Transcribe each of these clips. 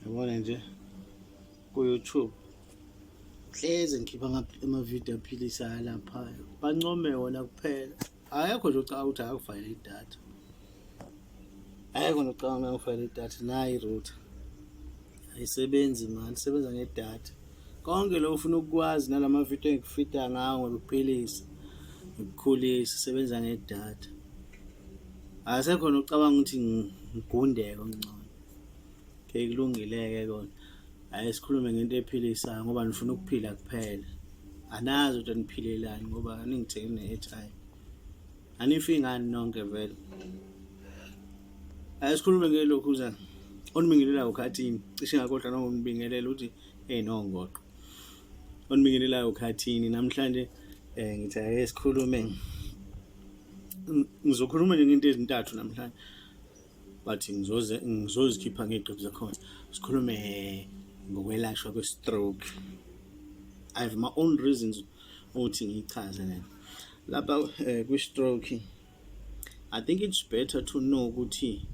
Yabona nje ku-YouTube hleze ngikhipha amavidiyo aphilisayo lapha, bancome wona kuphela. Akekho nje ocabanga ukuthi akufakele idatha, akekho nje ocabanga akufakele idatha. Nayi i-router ayisebenzi mani, isebenza ngedatha. Konke lokho ufuna ukukwazi nalama video engikufida ngawo ngokuphilisa ngikukhulisa, isebenza ngedatha. Akasekho nocabanga ukuthi ngigundeke ongcono. Okay, kulungile-ke kona. Ake sikhulume ngento ephilisayo ngoba nifuna ukuphila kuphela. Anazi ukuthi aniphilelani ngoba aningithenge ne-airtime. Anifi ngani nonke vele. Ake sikhulume ngelokhuza onibingelelayo ukhathini. Cishe ngakodwa nonibingelela ukuthi hey no ngoqo. Onibingelelayo ukhathini namhlanje ngithi ake sikhulume, ngizokhuluma nje ngento ezintathu namhlanje but ngizoze ngizozikhipha ngey'qephu zakhona. Sikhulume ngokwelashwa kwe-stroke. I have my own reasons ukuthi ngiyichaze lento lapha kwi-stroke. I think it's better to know ukuthi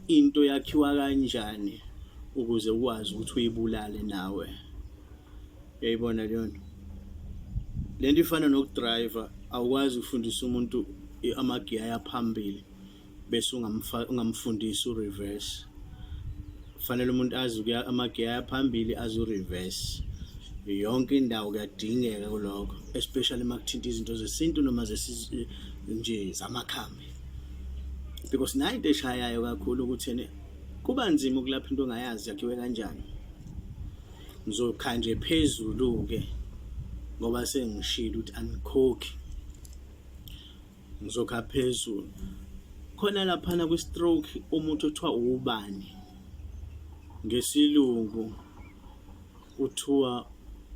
into yakhiwa kanjani ukuze ukwazi ukuthi uyibulale nawe. Uyayibona leyo nto? Lento ifana nokudriver, awukwazi ukufundisa umuntu amagiya ayaphambili bese ungamfundisi u-reverse. Fanele umuntu azi ukuya amagiya ayaphambili, azi u-reverse. Yonke indawo kuyadingeka kulokho, especially uma kuthinta izinto zesintu noma nje zamakhambi, because nayo into eshayayo kakhulu ukuthi ene kuba nzima ukulapha into ongayazi yakhiwe kanjani. Ngizokha nje phezulu-ke ngoba sengishilo ukuthi anikhokhi, ngizokha phezulu khona laphana kwi-stroke. Umuntu othiwa ubani ngesilungu kuthiwa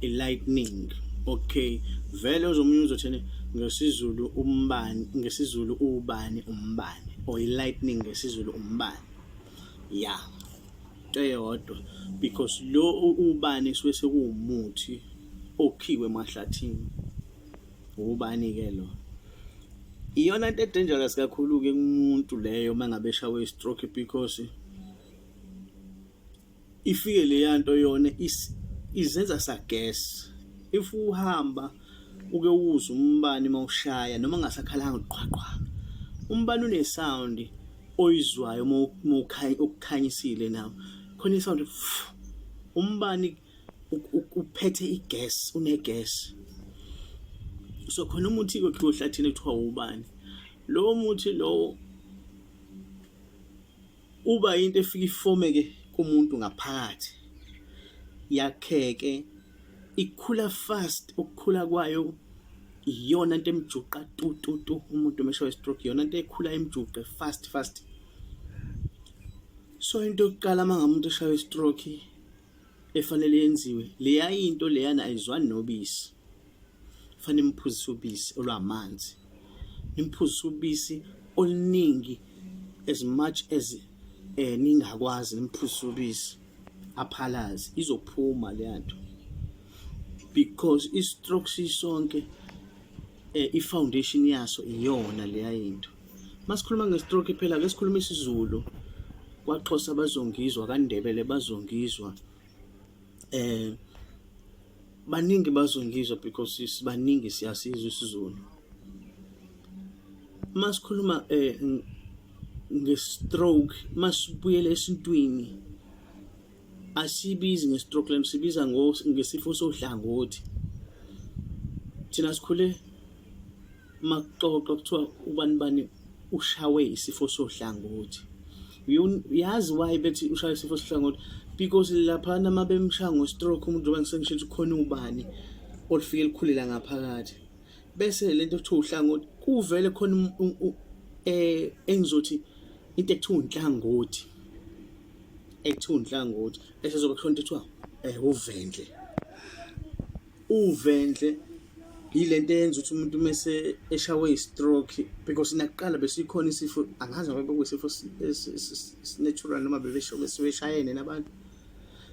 i-lightning. Okay, vele ozomunye uzothini ngesiZulu umbani? NgesiZulu ubani? Umbani or i-lightning ngesiZulu umbani, ya, into eyodwa, because lo ubani suke sekuwumuthi okhiwe emahlathini. Ubani-ke lo? Iyona into e-dangerous kakhulu-ke kumuntu leyo uma ngabe eshawe i-stroke, because ifike leya nto yona izenza sa-gas. If uhamba uke uzwe umbani mawushaya noma ungasakhalanga qhwa qhwa, umbani une-sound oyizwayo uma ukukhanyisile nawo khona i-sound. Umbani uphethe i-gas, une-gas. So khona umuthi okhiwe ohlathini ekuthiwa ubani. Lowo muthi lowo uba into efika ifomeke kumuntu ngaphakathi, yakheke, ikhula fast. Ukukhula kwayo iyona into emjuqa tu tu tu umuntu meshawa stroke, iyona into ekhula imjuqe fast fast. So into yokuqala uma ngamuntu eshaywa stroke efanele yenziwe, leya into leyana ayizwani nobisi, fanele imphuzise ubisi olwamanzi, nimphuzise ubisi oluningi as much as ningakwazi, nimphuzise ubisi aphalaze, izophuma leya nto, because i-stroke sisonke i-foundation yaso iyona leya into. Masikhuluma nge-stroke phela ake sikhulume isiZulu, kwaXhosa bazongizwa, kaNdebele bazongizwa, baningi bazongizwa because sibaningi siyasizwa isiZulu. Masikhuluma nge-stroke, masibuyele esintwini, asibizi nge-stroke lento, sibiza ngesifo sohlangothi. Thina sikhule makuxoxwa kuthiwa ubani bani ushawe isifo sohlangothi. Yazi why bethi ushawe isifo sohlangothi? Because laphana uma bemshaya ngo-stroke umuntu, njengoba ngisengishilo ukuthi khona ubani olufike lukhulela ngaphakathi, bese lento ekuthiwa uhlangothi kuvele khona engizothi into ekuthiwa unhlangothi, ekuthiwa unhlangothi, bese zoba khona into ekuthiwa uvendle. Uvendle yilento eyenza ukuthi umuntu mese eshawe i-stroke, because nakuqala besikhona isifo, angazi ngoba bekuyisifo natural noma bebeshayene nabantu,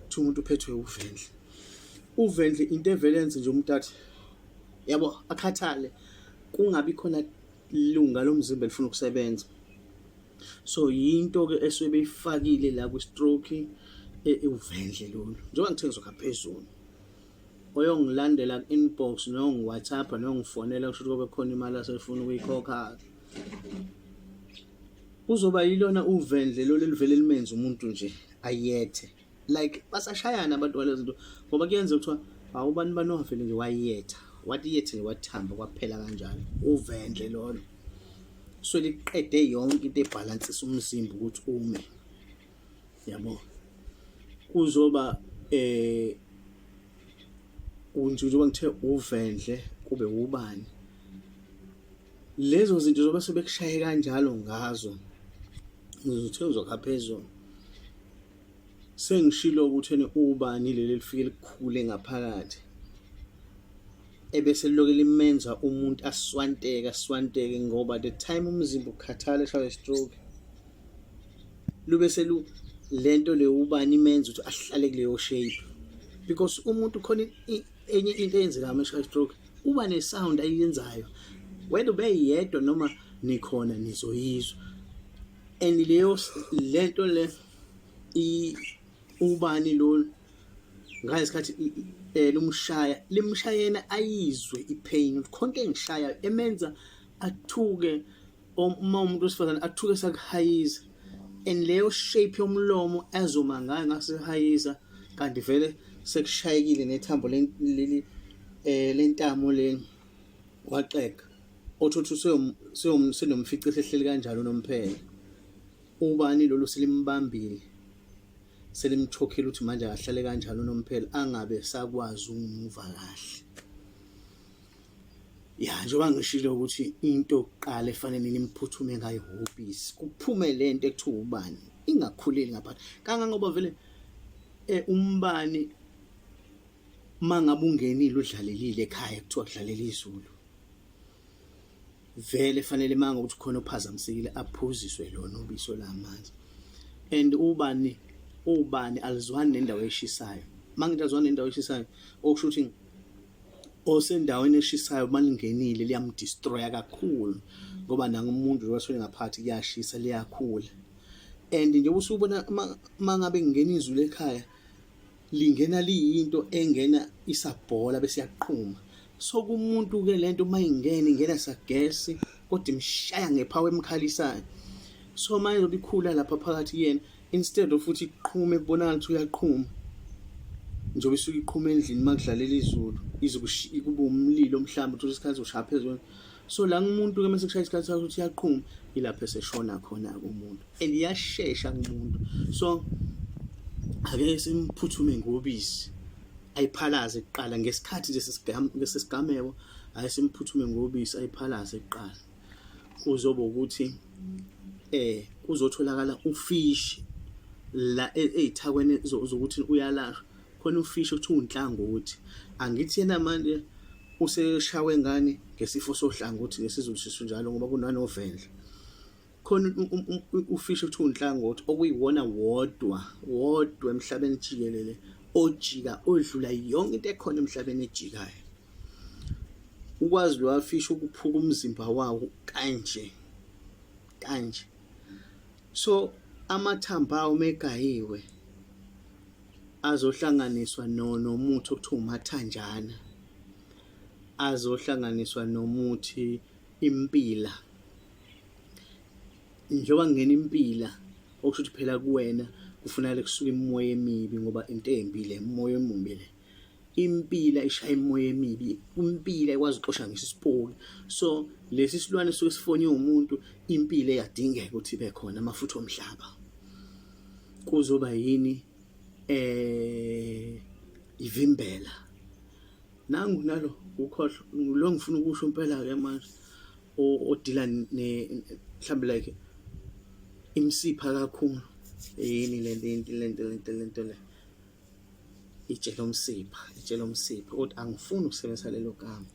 kuthiwa umuntu uphethwe uvendle. Uvendle into evele yenze nje umuntu athi yabo akhathale, kungabi khona lunga lomzimba elifuna ukusebenza. So yinto ke esuke beyifakile la kwi-stroke uvendle lolu. Njengoba ngithe ngizokha phezulu. Oyongilandela ku-inbox nongi-WhatsApp nongifonela kusho ukuthi kobe khona imali asefuna ukuyikhokha. Kuzoba yilona uvendle lolu elivele limenze umuntu nje ayethe. Like basashayana abantu ngalezo zinto ngoba kuyenzeka kuthiwa awubani bani wavele nje wayetha. Wathi yethe nje wathamba kwaphela kanjalo. Uvendle lolo. So liqede yonke into ebhalansisa umzimba ukuthi ume. Yabo. Kuzoba njengoba ngithe uvendle kube ubani. Lezo zinto zoba sebekushaye kanjalo ngazo. Ngizothe uzokha phezulu. Sengishilo ukuthi ene ubani leli lifike likhule ngaphakathi ebese liloke limenza umuntu aswanteke aswanteke ngoba the time umzimba ukhathala eshaywa stroke lube selu lento le ubani imenza ukuthi ahlale kuleyo shape because umuntu khona enye into eyenzeka uma eshaya stroke uba ne sound ayenzayo whether ube yedwa noma nikhona nizoyizwa and leyo lento le ubani lolu ngalesikhathi lumshaya limshayena ayizwe ipain ukuthi khonke engishaya emenza athuke uma umuntu wesifazane athuke sakuhayiza and leyo shape yomlomo azoma ngayo ngasehayiza kanti vele sekushayekile nethambo leli lentamo le waxega othuthi senomfici sehleli kanjalo nomphela. Ubani lolu selimbambile selimchokhile ukuthi manje akahlale kanjalo unomphela angabe sakwazi ukumuva kahle. Ya njengoba ngishilo ukuthi into yokuqala efanele nimphuthume ngayo ihobisi kuphume lento ekuthiwa ubani ingakhuleli ngaphandle kangangoba vele umbani mangabe ungenile udlalelile ekhaya kuthiwa kudlalela izulu. Vele fanele manga ukuthi khona ophazamisekile aphuziswe lona ubisi olamanzi and ubani ubani alizwani nendawo eshisayo. Mangithi alizwani nendawo eshisayo okusho ukuthi osendaweni eshisayo malingenile liyamdestroya kakhulu ngoba nanga umuntu njengoba suke ngaphakathi kuyashisa liyakhula. And njengoba usubona mangabe kungena izulu ekhaya lingena liyinto engena isabhola bese yaqhuma. So kumuntu ke lento uma ingena ingena sagesi kodwa imshaya ngephawu emkhalisayo. So manje izobe ikhula lapha phakathi kuyena instead of ukuthi iqhume kubonakala ukuthi uyaqhuma njengoba isuke iqhuma endlini uma kudlalela izulu ize kube umlilo mhlawumbe uthole isikhathi ushaya phezulu. So la kumuntu ke mase kushaya isikhathi sakhe ukuthi iyaqhuma ilapho eseshona khona-ke umuntu and iyashesha kumuntu. So ake simphuthume ngobisi ayiphalaze kuqala ngesikhathi nje sesigameko ake simphuthume ngobisi ayiphalaze kuqala. Kuzoba ukuthi kuzotholakala ufishi la ey'thakweni zokuthi uyalashwa khona ufishi okuthiwa unhlangothi. Angithi yena manje useshawe ngani ngesifo sohlangothi ngesiZulu sisho njalo ngoba kunanovendle. Khona ufishi okuthiwa unhlangothi okuyiwona wodwa wodwa emhlabeni jikelele ojika odlula yonke into ekhona emhlabeni ejikayo. Ukwazi lowa fishi ukuphuka umzimba wawo kanje kanje. So amathambo awo megayiwe azohlanganiswa nomuthi okuthiwa umathanjana, azohlanganiswa nomuthi impila. Njengoba kungena impila okusho ukuthi phela kuwena kufunakala kusuke imimoya emibi ngoba into embi le, umoya omubi le. Impila ishaya imimoya emibi, impila ikwazi ukuxosha ngisho isipoki. So lesi silwane suke sifonywe umuntu, impila iyadingeka ukuthi ibe khona, amafutha omhlaba. Kuzoba yini ivimbela. Nangu nalo ukhohlwa lo ngifuna ukusho impela ke manje odila ne mhlambe like imisipha kakhulu yini lento into lento lento lento le itshela umsipha itshela umsipha kodwa angifuni ukusebenzisa lelo gama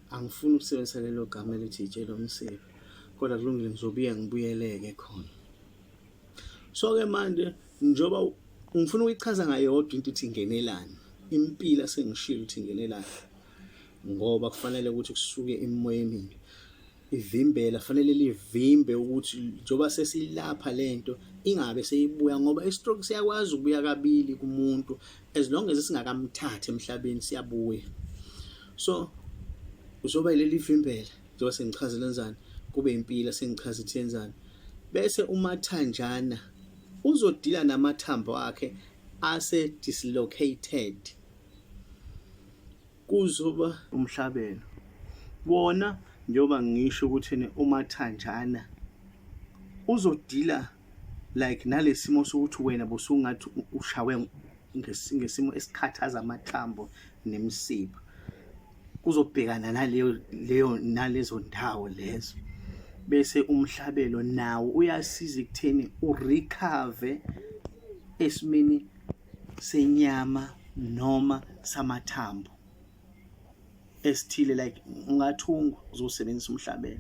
angifuni ukusebenzisa lelo gama elithi itshela umsipha kodwa kulungile ngizobuye ngibuyeleke khona. So ke manje njengoba ngifuna ukuyichaza ngayodwa into ukuthi ingenelani impila sengishilo ukuthi ingenelani ngoba kufanele ukuthi kusuke imimoya emibi. Ivimbela fanele livimbe ukuthi njengoba sesilapha lento ingabe seyibuya, ngoba i-stroke siyakwazi ukubuya kabili kumuntu as long as singakamthathi emhlabeni, siyabuya. So uzoba yileli vimbela, njengoba sengichazile enzani, kube impilo sengichaza ukuthi yenzani. Bese umathanjana uzodila namathambo akhe ase dislocated, kuzoba umhlabelo wona. Njengoba ngisho ukuthi umathanjana uzodila like nalesimo sokuthi wena bosungathi ushawe ngesimo esikhathaza amathambo nemisipha, kuzobhekana naleyo leyo nalezo ndawo lezo. Bese umhlabelo nawo uyasiza ekutheni urecover esimeni senyama noma samathambo esithile, like ungathungwa, uzosebenzisa umhlabelo.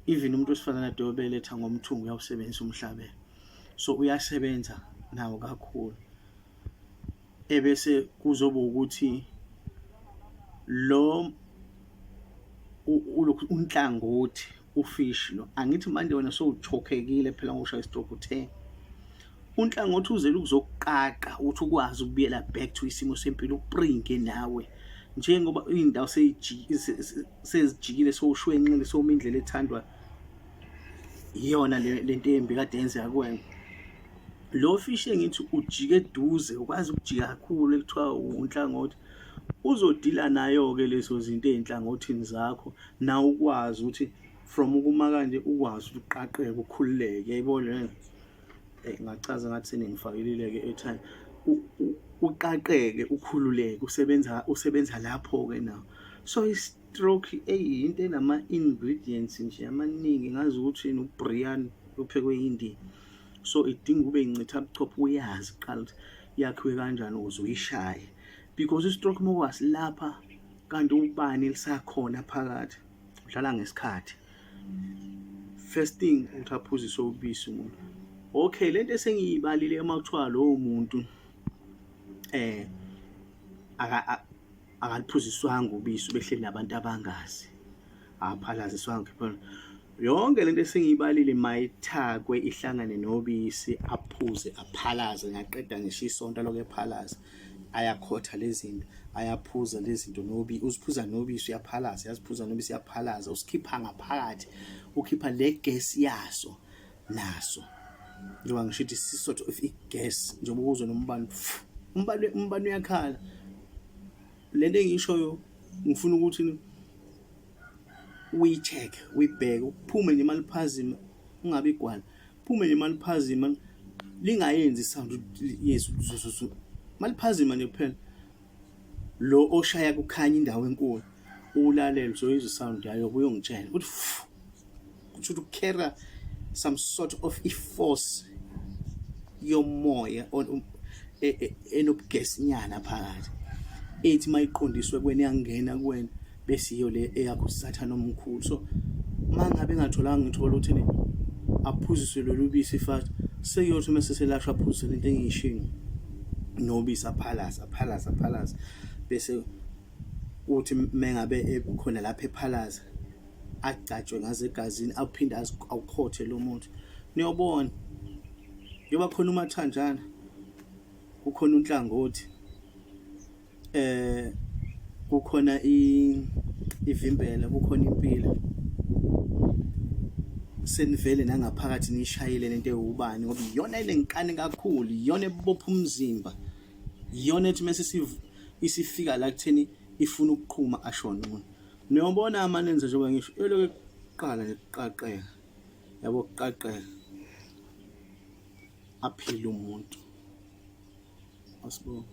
Even umuntu wesifazane ade obeletha ngomthungo uyawusebenzisa umhlabelo, so uyasebenza nawo kakhulu. Ebese kuzoba ukuthi lo ulokhu unhlangothi ufish lo, angithi manje wena sowuchokhekile phela ngokushaya istroke, uthe unhlangothi uzele ukuzokuqaqa ukuthi ukwazi ukubuyela back to isimo sempilo, upringe nawe njengoba indawo sezijikile, sowushwenxile, sowuma indlela ethandwa iyona lento embi kade yenzeka kuwena. Lo fish engithi ujike eduze, ukwazi ukujika kakhulu, ekuthiwa unhlangothi, uzodila nayo-ke lezo zinto ey'nhlangothini zakho, nawe ukwazi ukuthi from ukuma kanje ukwazi ukuthi uqaqeke, ukhululeke. Yayibona le ngachaza ngathi seningifakilile-ke airtime. Uqaqeke, ukhululeke, usebenza lapho-ke nawo. So i-stroke eyinto enama-ingredients nje amaningi, ngazi ukuthi ubriyani uphekwe yindi, so idinga ube incitha buchopho, uyazi kuqala ukuthi yakhiwe kanjani ukuze uyishaye, because i-stroke uma wasilapha kanti ubani lisakhona phakathi, udlala ngesikhathi. First thing ukuthi aphuziswe ubisi umuntu. Okay, lento esengiyibalile, uma kuthiwa lowo muntu akaliphuziswanga ubisi, ubehleli nabantu abangazi, aphalaziswanga phela, yonke lento esengiyibalile mayithakwe ihlangane nobisi, aphuze, aphalaze. Ngaqeda ngisho isonto lokho ephalaza, ayakhotha lezi zinto, ayaphuza lezi zinto nobi, uziphuza nobisi, uyaphalaza, uyaziphuza nobisi, uyaphalaza, usikhipha ngaphakathi, ukhipha le gas yaso naso, njengoba ngisho ukuthi sort of i-gas, njengoba uzwe nombani, umbani uyakhala. Lento engishoyo, ngifuna ukuthi uyi-check, uyibheke, uphume nje maliphazima, ungabi igwala, phume nje maliphazima, lingayenzi sound yesu zuzuzu, maliphazima nje kuphela lo oshaya kukhanya indawo enkulu, ulalele, uzoyizwa sound yayo, kuyongitshela ukuthi kusho ukuthi ucarry some sort of i-force yomoya enobugesinyana phakathi, ethi mayiqondiswe kuwena iyangena kuwena, bese iyo le eyakho usathana omkhulu. So mangabe engatholanga ngithola ukuthi aphuziswe lolu bisi fast, sekuyothi uma seselashwa aphuziswe lento engiyishingo nobisi, aphalaza, aphalaza, aphalaza, bese uthi mengabe ekhona lapha ephalaza, agcatshwe ngaze egazini, aphinde awukhothe lo muntu. Niyobona njengoba khona umathanjana, kukhona unhlangothi, kukhona ivimbela, kukhona impilo, senivele nangaphakathi nishayile lento ewubani, ngoba iyona enenkani kakhulu, iyona ebopha umzimba, iyona ethi mase isifika la kutheni ifuna ukuqhuma, ashone umuntu. Niyobona amanenze, njengoba ngisho, elokhu ekuqala nje kuqaqeka, yabo, kuqaqeka, aphile umuntu. Asibonge.